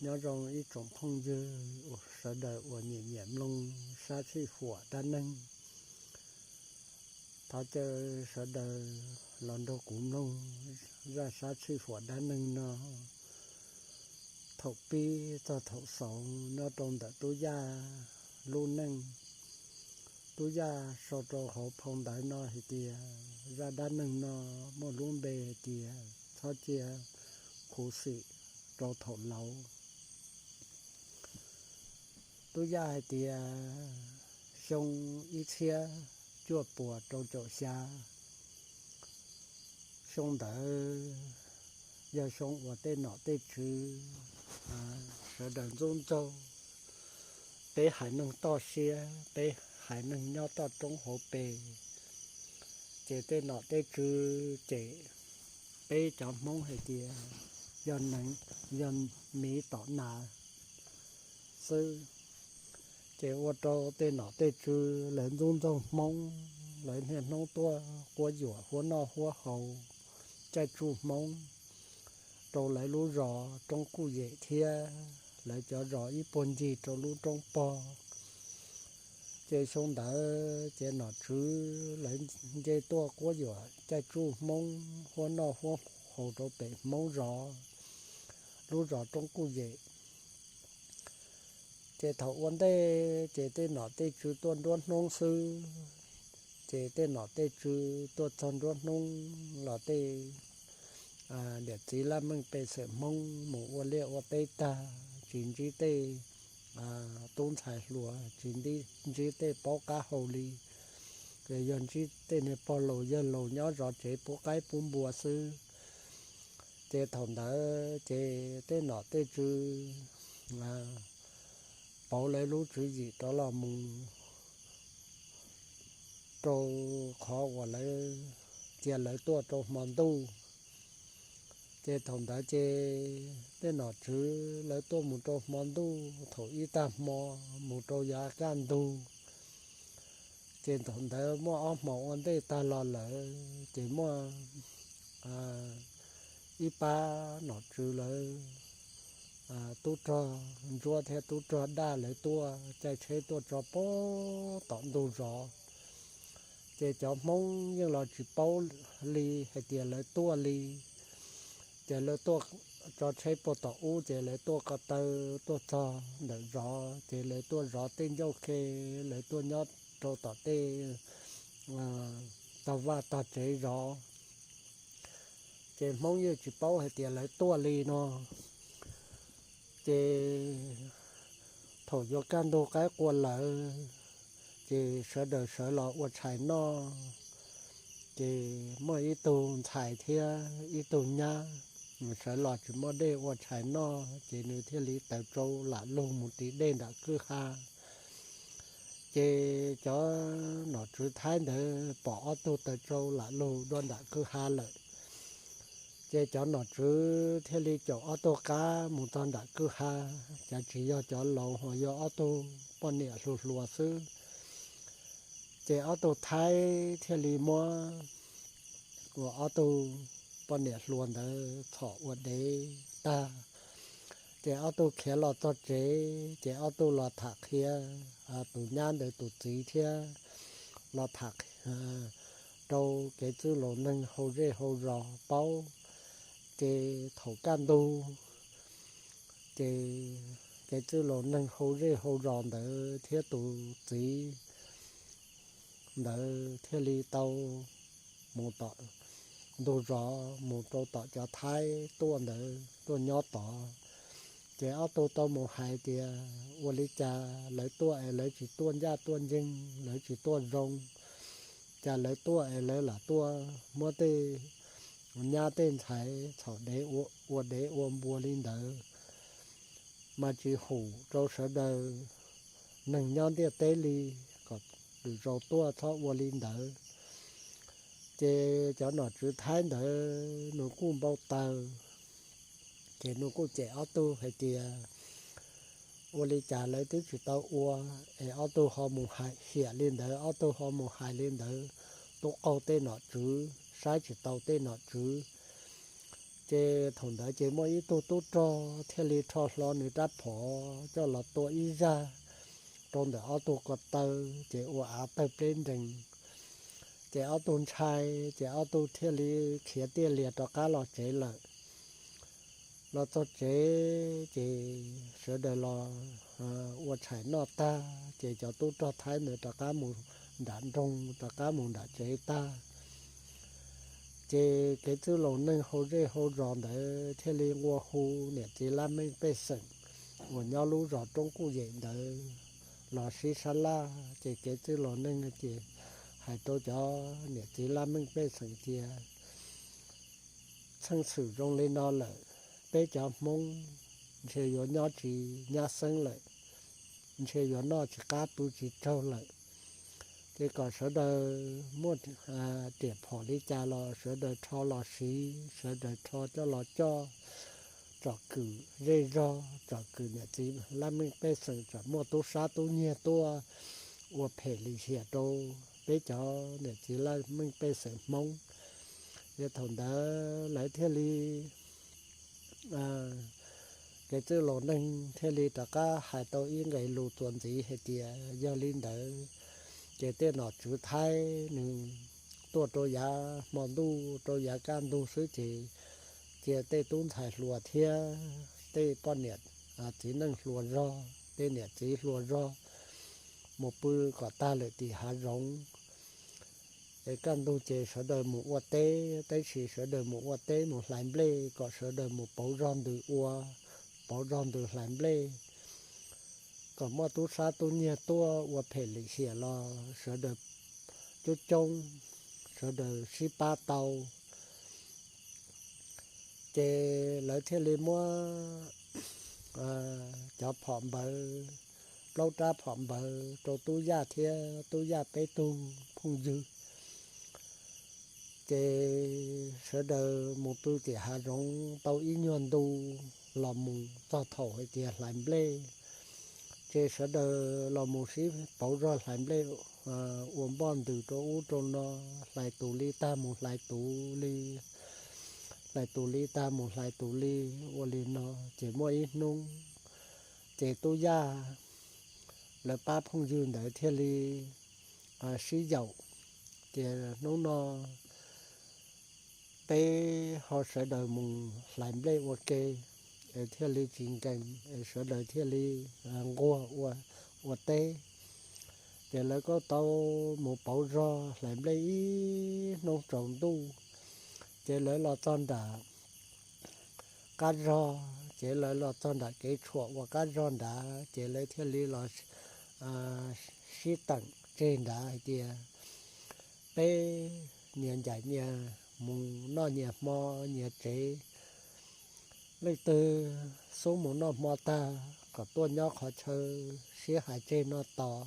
Nyob zoo ib tsoom phooj ywg sawv daws uas nyiam nyiam mloog sab tshij huam dab neeg. Thov caw sawv daws los nrog kuv mloog zaj sab tshij huam dab neeg no thaum pib txog thaum xaus nyob rau ntawm Tub Yaj lub neej. Tub Yaj sau rau hauv phau ntawv no hais tias zaj dab neeg no muaj lub npe hais tias txhob cia khuv xim rau thaum laus. Tub Yaj hais tias xyoo ib txhiab cuaj puas rau caum xya, xyoo ntawd yog xyoo uas tej nom tej tswv sawv daws ntxub ntxaug peb haiv neeg toj siab, peb haiv neeg nyob toj roob hauv pes. Ces tej nom tej tswv cem peb cov Hmoob hais tias yog neeg, yog miv tom nas xwb. Ces ua rau tej nom tej tswv lawv ntxub ntxaug Hmoob, lawv niaj hnub tuaj quab yuam huab noj huab haus, caij tsuj Hmoob rau lawv lub zos Roob Kuj Yem thiab lawv cov zos ib puag ncig rau lub roob pog. Ces xyoo ntawd ces nom tswv lawv nce tuaj quab yuam caij tsuj Hmoob huab noj huab haus rau pem Hmoob zos, lub zos Roob Kuj Yem. Ces thaum ua ntej ces tej nom tej tswv tuaj nruab hnub xwb. Ces tej nom tej tswv tuaj txog nruab hnub los tej niam txiv laj mej pej xeem Hmoob mus ua liaj ua teb tag, tsis ntsib tej tub ntxhais hluas, tsis ntsib tej paub qab hau li, yog ntsib tej niag pog laus yawg laus nyob zov tsev pub qaib pub npua xwb. Ces thaum ntawd ces tej nom tej tswv pauv lawv lub tswv yim rov los mus rau qhov uas lawv cia lawv tuaj rau hmo ntuj. Ces thaum ntawd ces tej nom tswv lawv tuaj mus rau hmo ntuj thaum ib tag hmo mus rau yav kaj ntug. Ces thaum ntawd muaj ob hmos ua ntej tag los lawm ces muaj ib pab nom tswv lawv tub rog ntsuab thiab tub rog daj lawv tuaj caij tsheb tuaj tso pem tom ntug zos. Ces cov Hmoob yeej los tsis paub li hais tias lawv tuaj li. Ces lawv tuaj tso tsheb puag tom ub ces lawv tuaj ko taw tuaj txog ntawm zos ces lawv tuaj zov tej ncauj ke, lawv tuaj nyob rau tom tej tog vaj tog tsev zov. Ces Hmoob yeej tsis paub hais tias lawv tuaj li no. Ces thaum yuav kaj ntug qaib qua lawm, ces sawv daws sawv los ua tshais noj. Ces muaj ib tug ntxhais thiab ib tug nyab sawv los tsis muaj dej ua tshais noj, ces nws thiaj li taws tsau lam lug mus ris dej nram kwj ha. Ces cov nom tswv Thaib ntawd pom ob tug taws tsau lam lug dua nram kwj ha lawm. Ces cov nom tswv thiaj li caum ob tug qab mus txog nram kwj ha, ces tsis yog cov laus ho yog ob tug poj niam hluas hluas xwb. Ces ob tug Thaib thiaj li muab uas ob tug poj niam hluas ntawd txhom ua dev tag. Ces ob tug khiav los txog tsev, ces ob tug los tham qhia, tus nyab ntawd tus txiv thiab los tham qhia rau kev txwj laus neeg hau zej hau zos paub. Ces thaum kaj ntug, ces kev txwj laus neeg hau zej hau zos ntawd thiab tus txiv ntawd thiaj li tau mus tom ntug zos, mus rau tom cov Thaib tuaj ntawd tuaj nyob tod. Ces ob tug tau mus hais tias ua li cas lawv tuaj es lawv tsis tuaj ncaj tuaj ncees, lawv tsis tuaj zoo, cas lawv tuaj es lawv lam tuaj muab tej nyab tej ntxhais txhom dev ua dev ua npua li ntawd, mas tsis hum rau sawv daws neeg nyob ntiaj teb li, kom lwm zaus tuaj txhob ua li ntawd. Ces cov nom tswv Thaib ntawd nws kuj npau taws, ces nws kuj cem ob tug hais tias ua li cas lawv twb tsis tau ua es ob tug ho mus hais hiam li ntawd, ob tug ho mus hais li ntawd, tub qaug tej nom tswv, saib tsis taus tej nom tswv. Ces thaum ntawd ces muaj ib tug tub rog thiaj li rho hlo nws rab phom coj los tua ib zaj rau ntawm ob tug ko taw, ces ua av tawg pleb nrees. Ces ob tug ntshai, ces ob tug thiaj li khiav tiaj lias rov qab los tsev lawm. Los txog tsev ces sawv daws los ua tshais noj tag, ces cov tub rog Thaib ntawd rov qab mus nram nroog, rov qab mus nram tsev tag. Ces kev txwj laus neeg hau zej hau zos ntawd thiaj li nqua hu niam txiv laj mej pej xeem uas nyob lub zos Roob Kuj Yem ntawd los sib sab laj. Ces kev txwj laus neeg ces hais rau cov niam txiv laj mej pej xeem tias, txheej xwm zoo li no lawm, peb cov Hmoob ntshe yuav nyob tsis nyab xeeb lawm, ntshe yuav noj tsis qab pw tsis tsaug lawm. Ces kom sawv daws muaj riam phom li cas los sawv daws rho los siv, sawv daws rho coj los coj, tsom kwm zej zog, tsom kwm niam txiv laj mej pej xeem, tsom muaj tub sab tub nyiag tuaj ua phem lim hiam rau peb cov niam txiv laj mej pej xeem Hmoob. Yog thaum ntawd lawv thiaj li, kev txwj laus neeg thiaj li rov qab hais tau ib nqe lus txuas ntxiv hais tias yog li ntawd ces tej nom tswv Thaib nws tuaj rau yav hmo ntuj rau yav kaj ntug xwb ces cia tej tub ntxhais hluas thiab tej poj niam txiv neej hluas zog, tej niam txiv hluas zog mus pw kom tag lawm tim hav zoov. Es kaj ntug ces sawv daws mus ua teb, tab sis sawv daws mus ua teb mus hlais nplej kom sawv daws mus pauv zog ntws ua, pauv zog ntws hlais nplej, kom muaj tub sab tub nyiag tuaj ua phem lim hiam los sawv daws coob coob, sawv daws sib pab tau. Ces lawv thiaj li muab cov phom npawv, plaub rab phom npawv rau Tub Yaj thiab Tub Yaj peb tug phooj ywg. Ces sawv daws mus pw tim hav zoov tau ib nyuag ntu los mus txog thaum hais tias hlais nplej, ces sawv daws los mus sib pauv zog hlais nplej, ua npoj ntws rau ub rau no, hlais tus li tag mus hlais tus li, hlais tus li tag mus hlais tus li, ua li no. Ces muaj ib hnub ces Tub Yaj lawv pab phooj ywg ntawd thiaj li sib yaum tias hnub no peb ho sawv daws mus hlais nplej ua ke, es thiaj li tsis nkees, es sawv daws thiaj li nquag ua teb. Ces lawv kuj tau mus pauv zog hlais nplej ib hnub tsaus ntuj, ces lawv los txog nram qab zog, ces lawv los txog nram kev tshuam ua qab zog nrad, ces lawv thiaj li los sib teem tseg nrad hais tias, peb nyias ncaim nyias mus noj nyias hmo nyias tsev. Leej twg xub mus noj hmo tag kom tuaj nyob qhov chaw sib hais tseg no tos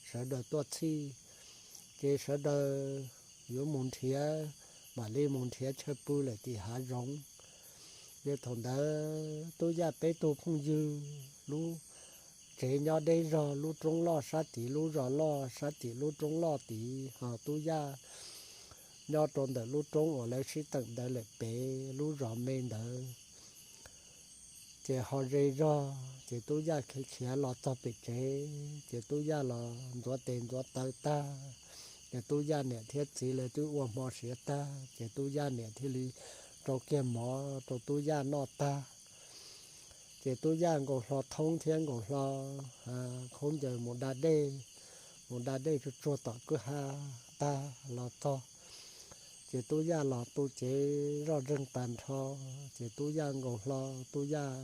sawv daws tuaj txhij, ces sawv daws yuav mus nrhiav, mam li mus nrhiav chaw pw lawm tim hav zoov. Yog thaum ntawd Tub Yaj peb tug phooj ywg lub tsev nyob deb zog lub roob loj sab tid, lub zos loj sab tim lub roob loj tid, ho Tub Yaj nyob rau ntawm lub roob uas lawv sib teem ntawd lawm pem lub zos me ntawd. Ces ho ze zog, ces Tub Yaj khiav los txog pem tsev, ces Tub Yaj los ntxuav tes ntxuav taw tag, ces Tub Yaj niam thiab txiv lawv twb ua hmo siav tag, ces Tub Yaj niam thiaj li rau kiag mov rau Tub Yaj noj tag. Ces Tub Yaj nkaus hlo thoob thiab nkaus hlo khaub ncaws mus da dej, mus da dej tsuag tsuag tom kwj ha tag los txog, ces Tub Yaj los tu cev zoj zeeg tag nrho, ces Tub Yaj nkaus hlo, Tub Yaj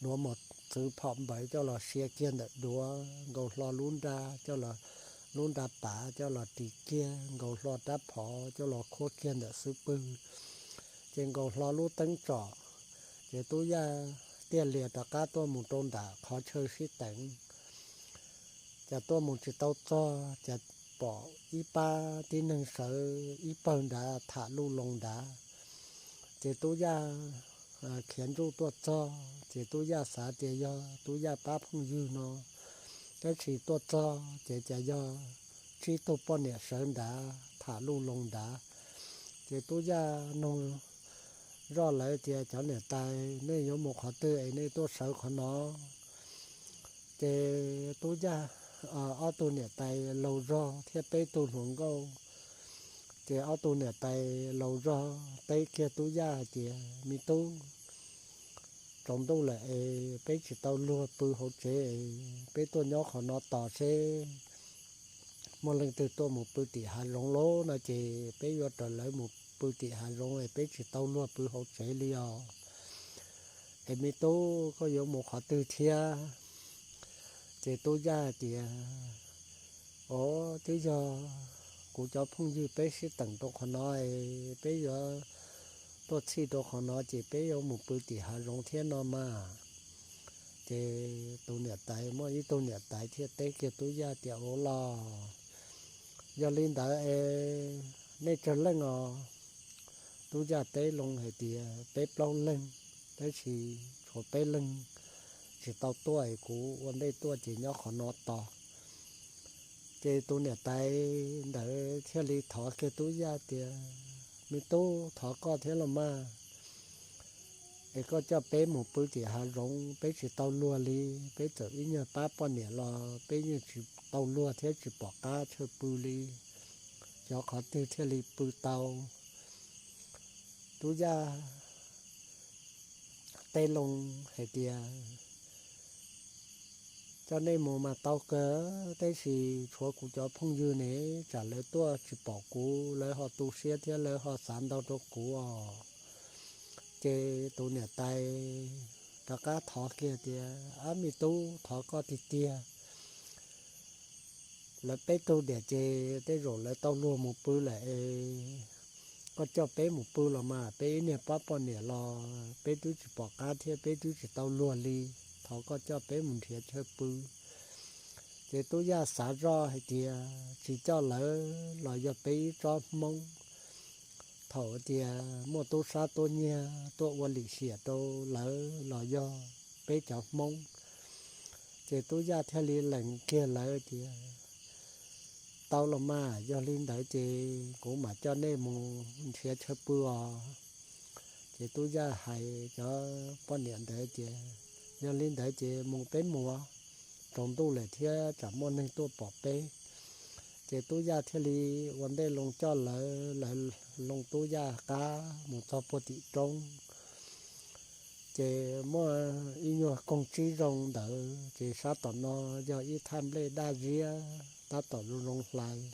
duav mus txwv phom npawv coj los sia kiag ntawm duav, nkaus hlo lub nra coj los, lub nra pav coj los ris kiag, nkaus hlo rab phom coj los khuab kiag ntawm xub pwg, ces nkaus hlo lub teeb tsom, ces Tub Yaj tiaj lias rov qab tuaj mus rau nram qhov chaw sib teev. Ces tuaj mus tsis tau txog, ces pom ib pab tib neeg sawv ib pawg nrad tham luj loos nrad. Ces Tub Yaj khiav ntsuj tuaj txog, ces Tub Yaj xav tias yog Tub Yaj pab phooj ywg no, tab sis tuaj txog ces cas yog tsib tug poj niam sawv nrad tham luj loos nrad. Ces Tub Yaj nug zoj lawv tias, Cov niam tais, nej yuav mus qhov twg es nej tuaj sawv qhov no? Ces tub yaj, ob tug niam tais laus zog thiab peb tug hluas nkauj. Ces ob tug niam tais laus zog teb kiag tub yaj hais tias, Me tub, tsaus ntuj lawm es peb tsis tau luag pw hauv tsev, peb tuaj nyob qhov no tos seb muaj leej twg tuaj mus pw tim hav zoov lawm no ces peb yuav raws lawv mus pw tim hav zoov es peb tsis tau luag pw hauv tsev li os. Es me tub, koj yuav mus qhov twg thiab? Ces tub yaj tias, Os, twb yog kuv cov phooj ywg peb sib teem rau qhov no es peb yuav tuaj txhij rau qhov no ces peb yuav mus pw tim hav zoov thiab no mas. Ces tus niam tais, muaj ib tug niam tais thiaj teb kiag tub yaj tias, Ua los, yog li ntawd es nej tsawg leej os? Tub yaj teb loo hais tias, Peb plaub leeg, tab sis tshuav peb leeg tsis tau tuaj es kuv ua ntej tuaj ces nyob qhov no tos. Ces tus niam tais ntawd thiaj li thov kiag tub yaj tias, Me tub, thov koj thiab los mas, es koj coj peb mus pw tim hav zoov, peb tsis tau luag li. Peb txawm ib nyuag pab poj niam los peb yeej tsis tau luag thiab tsis pom qab chaw pw li. Xyov qhov twg thiaj li pw tau. Tub yaj teb loo hais tias, Coj nej mus mas tau kawg, tab sis tshuav kuv cov phooj ywg ne, tsam lawv tuaj tsis pom kuv lawv ho tu siab thiab lawv ho xav ntau rau kuv os. Ces tus niam tais rov qab thov kiag tias, Ab, me tub, thov koj tiag tiag, lawv peb tug tiam ces tej zaum lawv tau luag mus pw lawm es koj coj peb mus pw los mas, peb ib niag pab poj niam los peb twb tsis pom qab thiab peb twb tsis tau luag li. Thov koj coj peb mus nrhiav chaw pw. Ces tub yaj xav zoj hais tias tsis coj lawv los yog peb ib tsob hmoob, thaum tias muaj tub sab tuab nyiag tuaj ua lim hiam rau lawv los yog peb cov hmoob. Ces tub yaj thiaj li lees kiag lawv tias, Tau los mas, yog li ntawd ces kuv mam coj nej mus nrhiav chaw pw os. Ces tub yaj hais cov poj niam ntawd tias, Yog li ntawd ces mus peb mus, tsaus ntuj lawm thiab tsam muaj neeg tuaj pom peb. Ces tub yaj thiaj li ua ntej loo coj lawv, lawv loo tub yaj qab mus txog puag tim roob. Ces muaj ib nyuag koog tsib zoo ntawd, ces sab tom no yog ib thaj nplej daj ziab tab tom zoo zoo hlais,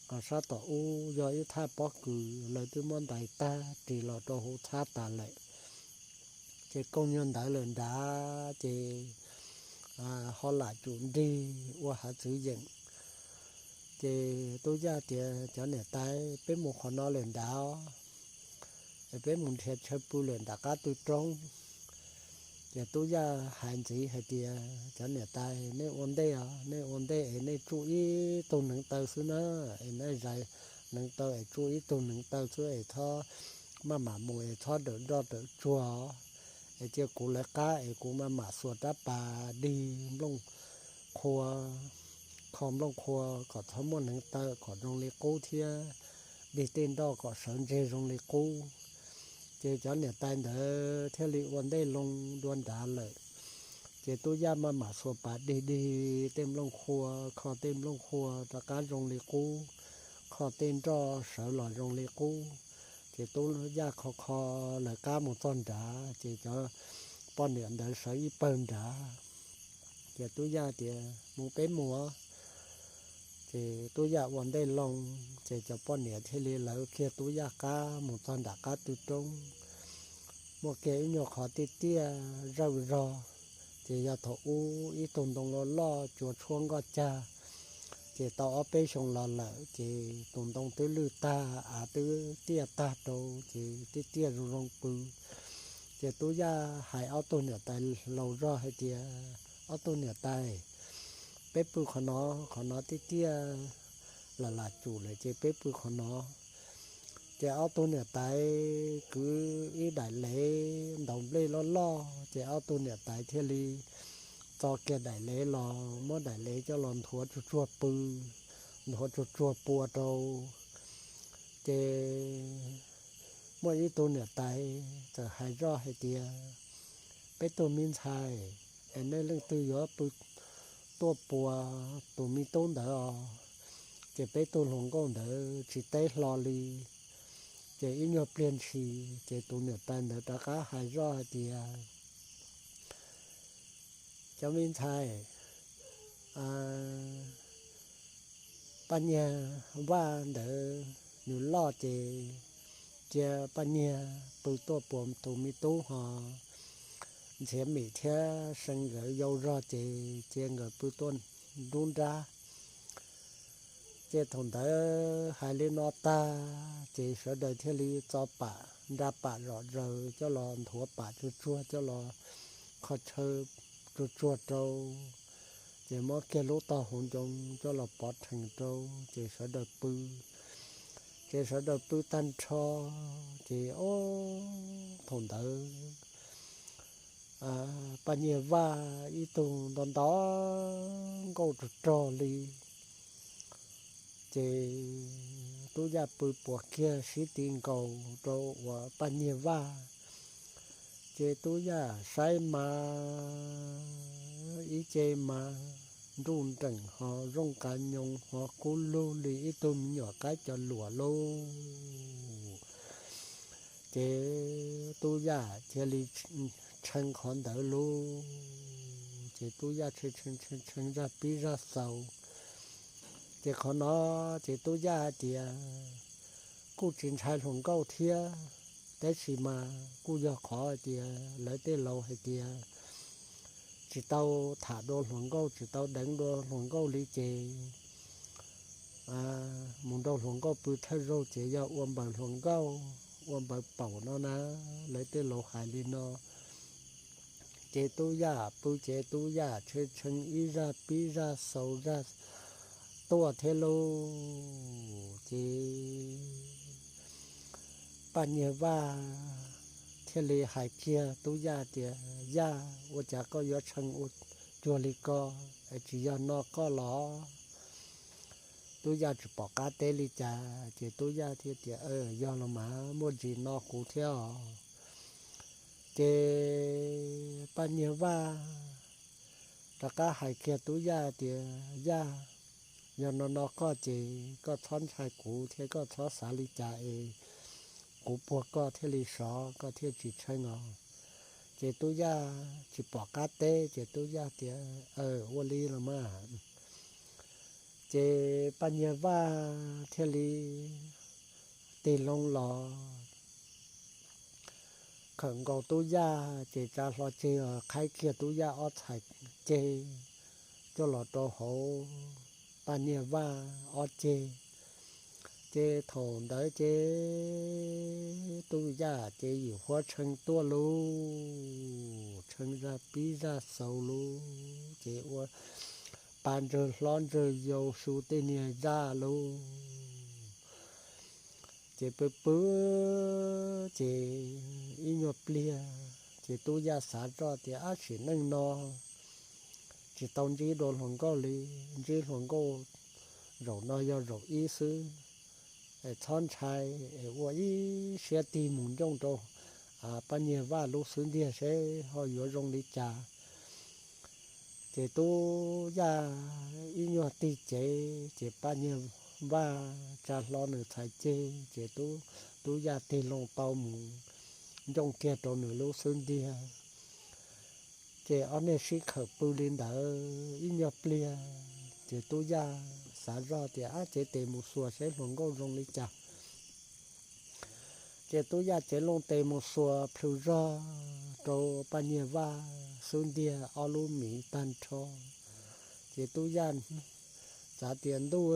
ho sab tom ub yog ib thaj pob kws lawv twb muab ntais tag ris los rau hauv txhab tas lawm. Ces koog nyuag ntawd lawm nrad ces ho lam tsum nrig ua hav txwv yeem. Ces tub yaj tias, Cov niam tais, peb mus qhov no lawm nrad, peb mus nrhiav chaw pw lawm nram qab tw roob. Ces tub yaj hais ntxiv hais tias, Cov niam tais, nej ua ntej os, nej ua ntej es nej tsuj ib tug neev taw xwb na, es nej zais neev taw es tsuj ib tug neev taw xwb es txhob maj mam mus es txhob dawm nroj dawm tsuag, es cia kuv lawv qab es kuv maj mam xuas rab pas dig nplooj qhua, kho nplooj qhua kom txhob muaj neev taw kom zoo li qub thiab dig tej nroj kom sawv ntseg zoo li qub. Ces cov niam tais ntawd thiaj li ua ntej loo dua nrad lawm. Ces tub yaj maj mam xuas pas dig dig tej nplooj qhua, kho tej nplooj qhua rov qab zoo li qub, kho tej nroj sawv los zoo li qub. Ces tub yaj kho kho lawv qab mus txog nrad, ces cov poj niam ntawd sawv ib pawg nrad. Ces tub yaj tias, Mus peb mus. Ces tub yaj ua ntej loo, ces cov poj niam thiaj li lawv kiag tub yaj qab mus txog nram qab tw roob. Muaj kiag ib nyuag qhov tiaj tiaj zawj zog, ces yog thaum ub ib tug ntoo loj loj cua tshuab nkoj cag, ces tau ob peb xyoo los lawm ces tus ntoo twb lwj tag, av twb tiaj tag rau, ces tiaj tiaj zoo zoo pw. Ces tub yaj hais ob tug niam tais laus zog hais tias, Ob tug niam tais, peb pw qhov no, qhov no tiaj tiaj lam lam tsum lawm ces peb pw qhov no. Ces ob tug niam tais kwv ib daim lev ntaus nplej loj loj, ces ob tug niam tais thiaj li txo kiag daim lev los, muab daim lev coj los nthuav tsuag tsuag pw, nthuav tsuag tsuag pua rau. Ces muaj ib tug niam tais txawm hais zoj hais tias, peb tug me ntxhais, es nej leej twg yuav pw tuaj puas tus me tub ntawd os, ces peb tug hluas nkauj ntawd tsis teb hlo li. Ces ib nyuag pliag ntshis ces tus niam tais ntawd rov qab hais zoj hais tias, cov me ntxhais, Paj Nyiag Vaj ntawd nws loj ces cia Paj Nyiag pw tuaj puas tus me tub ho, Ntxhiav Mim thiab See nkawd yau zog ces cia nkawd pw tuaj nruab nrab. Ces thaum ntawd hais li no tag ces sawv daws thiaj li txo pam, nra pam zom zaws coj los nthuav pam tsuag tsuag coj los, qhov chaw tsuag tsuag rau, ces muab kiag lub tog hauv ncoo coj los pov rhees rau, ces sawv daws pw. Ces sawv daws pw tag nrho, ces ob thaum ntawd Paj Nyiag Vaj ib tug nto nto nkauj rog rog li, ces Tub Yaj pw puas kiag sib ti nkaus rau uas Paj Nyiag Vaj, ces Tub Yaj saib mas ib ce mas nruj nreem ho zoo qas nyoos ho kub lug li ib tug me nyuam qaib cov luam lauj. Ces Tub Yaj cia li tshee qhov ntawd lauj, ces Tub Yaj tshee tshee zaj pib zaj xaus. Ces qhov no ces Tub Yaj hais tias kuj tsis ntshai hluas nkauj thiab, tab sis mas kuj yog qhov hais tias lawv tej laus hais tias tsis tau tham dua hluas nkauj, tsis tau deev dua hluas nkauj li ces mus nrog hluas nkauj pw thawj zaug ces yog ua npaws hluas nkauj, ua npaws paum no na, lawv tej laus hais li no. Ces Tub Yaj pw ces Tub Yaj tshee tshee ib zaj pib zaj xaus zaj tuaj thiab lauj. Ces Paj Nyiag Vaj thiaj li hais kiag Tub Yaj tias, Yaj, ua cas koj yuav tshee ua cuag li ko, es tsis yog no koj los? Tub Yaj tsis pom qab teb li cas ces Tub Yaj thiaj tias, Yog los mas, muaj ntsis no kuv thiab os. Ces Paj Nyiag Vaj rov qab hais kiag Tub Yaj tias, Yaj, yog no no koj ces koj txhob ntshai kuv thiab koj txhob xav li cas es kuv puag koj thiaj li sov, koj thiaj tsis tshee os. Ces Tub Yaj tsis pom qab teb ces Tub Yaj tias, Ua li los mas. Ces Paj Nyiag Vaj thiaj li tig loo los khawm nkaus Tub Yaj ces tsa hlo ceg qhaib kiag Tub Yaj ob txhais ceg coj los rau hauv Paj Nyiag Vaj ob ceg. Ces thaum ntawd ces Tub Yaj ces yim huab tshee tuaj lauj, tshee zaj pib zaj xaus lauj, ces ua pa ntsawg hlob ntsawg yau su tej niag zaj lauj. Ces pw pw ces ib nyuag pliag ces Tub Yaj xav zoj tias, Ab, sim neej no tsis tau ntsib dua hluas nkauj li, ntsib hluas nkauj zaum no yog zaum ib xwb, es txhob ntshai, es ua ib siab tig mus ncooj rau Paj Nyiag Vaj lub xub ntiag seb ho yuav zoo li cas. Ces Tub Yaj ib nyuag tig cev ces Paj Nyiag Vaj tsa hlo nws txhais ceg ces Tub Yaj tig loo tau mus ncooj kiag rau nws lub xub ntiag. Ces ob niag sib khawm pw li ntawd ib nyuag pliag ces Tub Yaj xav zoj tias, Ab, cev tes mus xuas seb hluas nkauj zoo li cas. Ces Tub Yaj cev loo tes mus xuas plhws zog rau Paj Nyiag Vaj xub ntiag ob lub mis tag nrho. Ces Tub Yaj xav tias, Ntuj,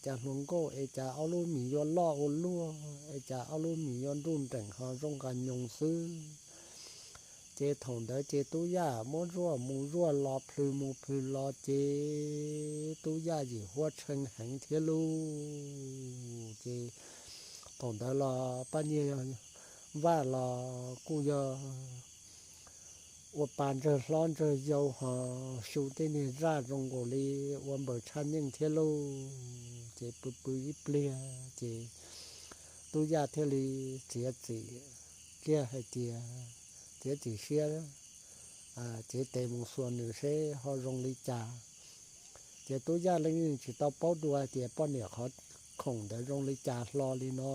cas hluas nkauj es cas ob lub mis yuav loj ua luaj, es cas ob lub mis yuav nruj nreem ho zoo nqa nyoos xwb. Ces thaum ntawd ces Tub Yaj muab zuaj mus zuaj los plhws mus plhws los ces Tub Yaj yim huab tshee heev thiab lauj. Ces thaum ntawd los Paj Nyiag Vaj los kuj yog ua pa ntsawg hlob ntsawg yau ho su tej niag zaj zoo nkaus li ua npaws tshaj nyeej thiab lauj. Ces pw pw ib pliag ces Tub Yaj thiaj li txiav txim kiag hais tias, txiav txim siab, cev tes mus xuas nws seb ho zoo li cas. Ces Tub Yaj yeej tsis tau paub dua hais tias poj niam qhov khoom ntawd zoo li cas hlo li no.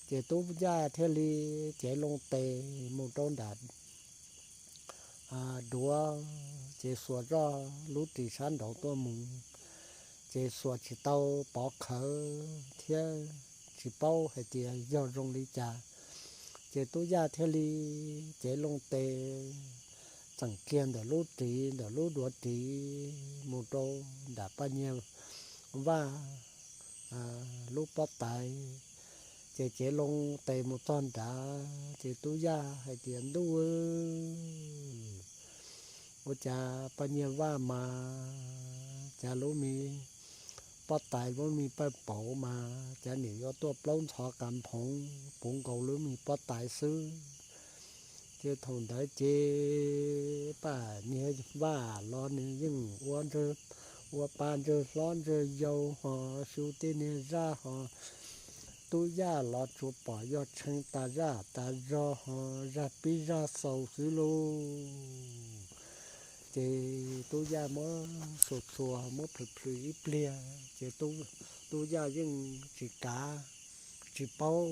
Ces Tub Yaj thiaj li cev loo tes mus rau nram duav, ces xuas zoj lub ris sab nraud tuaj mus, ces xuas tsis tau pov khawv thiab tsis paub hais tias yog zoo li cas. Ces Tub Yaj thiaj li cev loo tes txeem kiag ntawm lub ris, ntawm lub duav ris mus rau nram Paj Nyiag Vaj lub pob tais. Ces cev loo tes mus txog nrad ces Tub Yaj hais tias, Ntuj, ua cas Paj Nyiag Vaj mas cas lub me pob tais lub me paj pauv mas cas nim yuav tuaj plaub ntxhov qas nphoov puv nkaus lub me pob tais xwb. Ces thaum ntawd ces Paj Nyiag Vaj los nws yeej ua ua pa ntsawg hlob ntsawg yau ho xyu tej niag zaj ho Tub Yaj los tsuas pom yog tshee tas zaj tas zog ho zaj pib zaj xaus xwb lauj. Ces Tub Yaj muab xuas txuas muab plhws plhws ib pliag ces Tub Yaj yeej tsis kav, tsis paub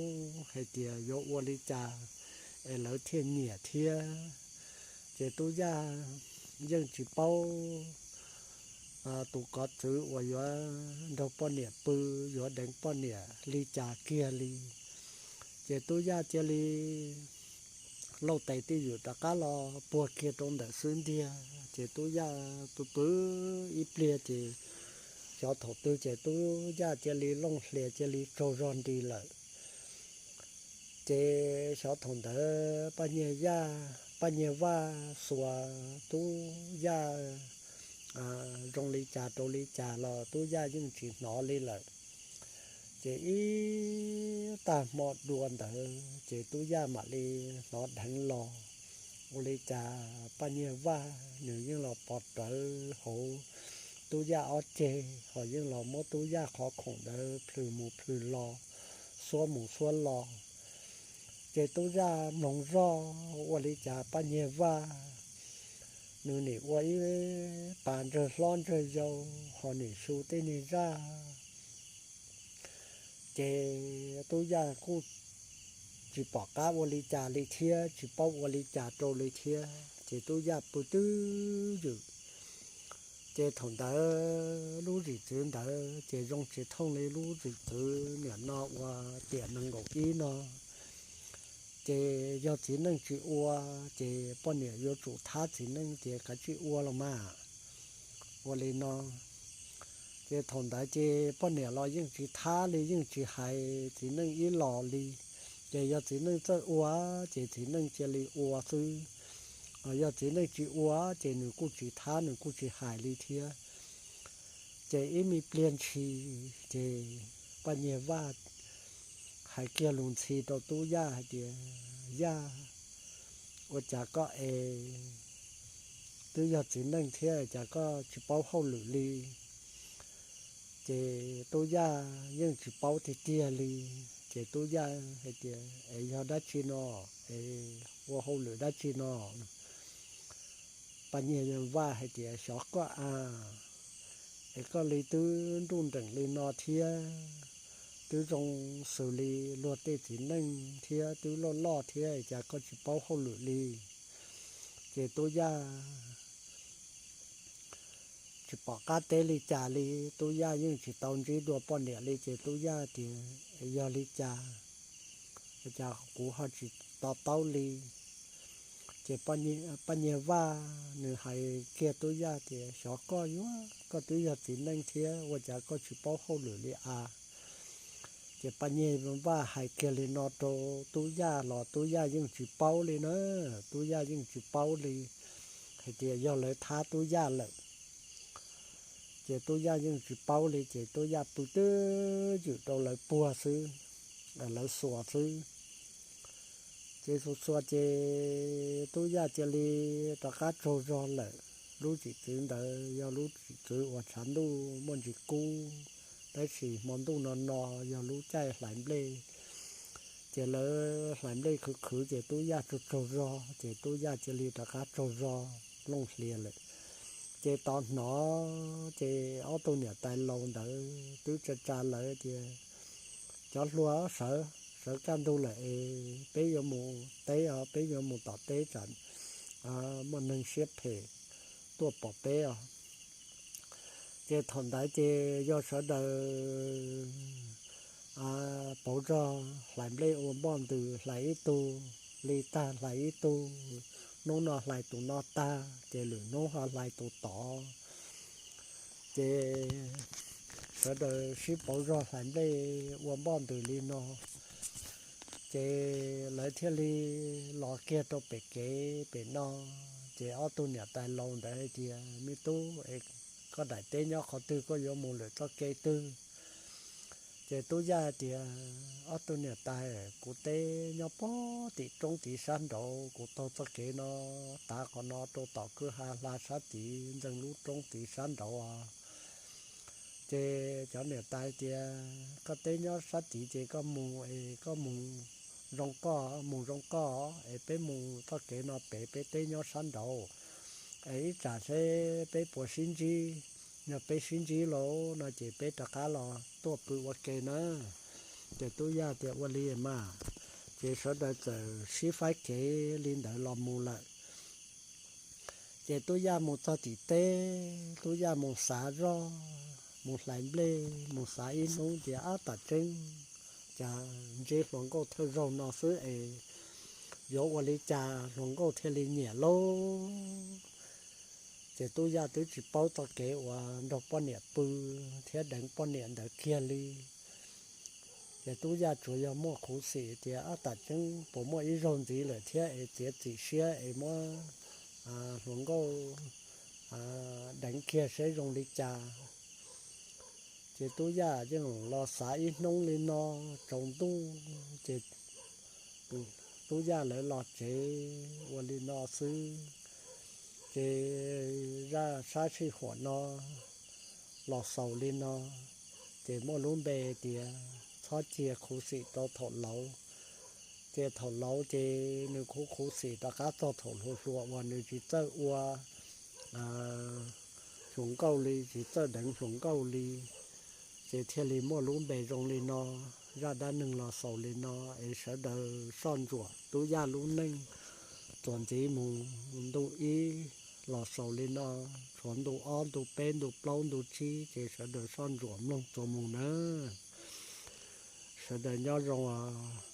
hais tias yuav ua li cas es lawv thiaj nyiam thiab. Ces Tub Yaj yeej tsis paub tus kov txwv uas yuav nrog poj niam pw, yuav deev poj niam li cas kiag li. Ces Tub Yaj cia li lauj tes twj ywm rov qab los puag kiag rau ntawm xwb ntiag. Ces Tub Yaj pw pw ib pliag ces xyov thaum twg ces Tub Yaj cia li looj hlias cia li tsaug zog nti lawm. Ces xyov thaum ntawd Paj Nyiag Yaj, Paj Nyiag Vaj xuas Tub Yaj zoo li cas rau li cas los Tub Yaj yeej tsis hnov li lawm. Ces ib tag hmo dua ntawd ces Tub Yaj mam li hnov dheev los. Ua li cas Paj Nyiag Vaj nws yeej los pov rawv hauv Tub Yaj ob ceg ho yeej los muab Tub Yaj qhov khoom ntawd plhws mus plhws los, xuab mus xuab los. Ces Tub Yaj mloog zoj ua li cas Paj Nyiag Vaj nws nim ua ib pas ntsawg hlob ntsawg yau ho nim xyu tej niag zaj. Ces Tub Yaj kuj tsis pom qab ua li cas li thiab tsis paub ua li cas rau li thiab ces Tub Yaj pw twj ywm. Ces thaum ntawd lub zwm txwv ntawd ces zoo tsis thooj li lub zwm txwv niam no uas tiam nees nkaum ib no. Ces yog txiv neej tsis ua ces poj niam yuav tsum thab txiv neej ces kav tsij ua los mas. Ua li no ces thaum ntawd ces poj niam los yeej tsis thab li yeej tsis hais txiv neej ib los li. Ces yog txiv neej txawj ua ces txiv neej cia li ua xwb. Yog txiv neej tsis ua ces nws kuj tsis thab nws kuj tsis hais li thiab. Ces ib me pliag ntshis ces Paj Nyiag Vaj hais kiag lus ntxhi rau Tub Yaj hais tias, Yaj, ua cas koj es twb yog txiv neej thiab cas koj tsis paub hauj lwm li? Ces Tub Yaj yeej tsis paub tiag tiag li. Ces Tub Yaj hais tias, Es yog dab tsi no? Es ua hauj lwm dab tsi no? Paj Nyiag Vaj hais tias, Xyov koj a, es koj li twb nruj nreem li no thiab twb zoo xws li luag tej txiv neej thiab twb loj loj thiab cas koj tsis paub hauj lwm li? Ces Tub Yaj tsis pom qab teb li cas li, Tub Yaj yeej tsis tau ntsib dua poj niam li ces Tub Yaj tias, Yog li cas, cas kuv ho tsis to taub li? Ces Paj Nyiag Vaj nws hais kiag Tub Yaj tias, Xyov koj yuav, koj twb yog txiv neej thiab ua cas koj tsis paub hauj lwm li a? Ces Paj Nyiag Vaj hais kiag li no rau Tub Yaj los Tub Yaj yeej tsis paub li na, Tub Yaj yeej tsis paub li hais tias yog lawv thab Tub Yaj lawm. Ces Tub Yaj yeej tsis paub li ces Tub Yaj pw twj ywm rau lawv puag xwb, lawv xuas xwb. Ces xuas xuas ces Tub Yaj cia li rov qab tsaug zog lawm. Lub zwm txwv ntawd yog lub zwm txwv uas tshav ntuj muaj ntsis kub, Tab sis hmo ntuj no no yog lub caij hlais nplej, ces lawv hlais nplej khwv khwv ces Tub Yaj tsaug tsaug zog, ces Tub Yaj cia li rov qab tsaug zog looj hlias lawm. Ces tod hnov ces ob tug niam tais laus ntawd twb tsa tsa lawv tias, Cov hluas, sawv, sawv kaj ntug lawm es peb yuav mus teb os, peb yuav mus tom teb tsam muaj neeg siab phem tuaj pom peb os. Ces thaum ntawd ces yog sawv daws pauv zog hlais nplej ua npoj ntws, hlais ib tug li tag hlais ib tug, hnub no hlais tus no tag ces lwm hnub ho hlais tus tod. Ces sawv daws sib pauv zog hlais nplej ua npoj ntws li no, ces lawv thiaj li los kiag rau pem kev pem no. Ces ob tug niam tais laus ntawd hais tias, Me tub, es koj daim teb nyob qhov twg, koj yuav mus lwm txoj kev twg? Ces Tub Yaj tias, Ob tug niam tais, kuv teb nyob pog tim roob tid sab nraud, kuv taug txoj kev no tav qhov no rau tom kwj ha hla sab tid ntxeeg lub roob tid sab nraud os. Ces cov niam tais tias, Koj teb nyob sab tid ces koj mus es koj mus zoo koj, mus zoo koj es peb mus txoj kev no pem, peb teb nyob sab nraud, es ib tsam seb peb puas sib ntsib. Yog peb sib ntsib lawm no ces peb rov qab los tuaj pw ua ke na. Ces Tub Yaj tias, Ua li mas. Ces sawv daws txawm sib faib kev li ntawd los mus lawm. Ces Tub Yaj mus txog tim teb, Tub Yaj mus xav zoj, mus hlais nplej, mus xav ib hnub tias, Ab, tam tseeb cas ntsib hluas nkauj thawj zaug no xwb es yuav ua li cas hluas nkauj thiaj li nyiam lauj? Ces Tub Yaj twb tsis paub txoj kev uas nrog poj niam pw thiab deev poj niam ntawd kiag li. Ces Tub Yaj tsuas yog muaj khuv xim tias, Ab, tam tseeb puas muaj ib zaug ntxiv lawm thiab es txiav txim siab es muab hluas nkauj deev kiag seb zoo li cas. Ces Tub Yaj yeej los xav ib hnub li no, tsaus ntuj ces Tub Yaj lawv los tsev ua li no xwb. Ces zaj sab sij huam no los xaus li no, ces muaj lub npe tias txhob cia khuv xim rau thaum laus. Ces thaum laus ces nws khuv khuv xim rov qab txog thaum hluas hluas uas nws tsis txawj ua hluas nkauj li, tsis txawj deev hluas nkauj li, ces thiaj li muaj lub npe zoo li no. Zaj dab neeg los xaus li no es sawv daws soj ntsuam Tub Yaj lub neej txuas ntxiv mus. Ntu ib los xaus li no, tshuav ntu ob, ntu peb, ntu plaub, ntu tsib ces sawv daws soj ntsuam mloog txuas mus na. Sawv daws nyob zoo os.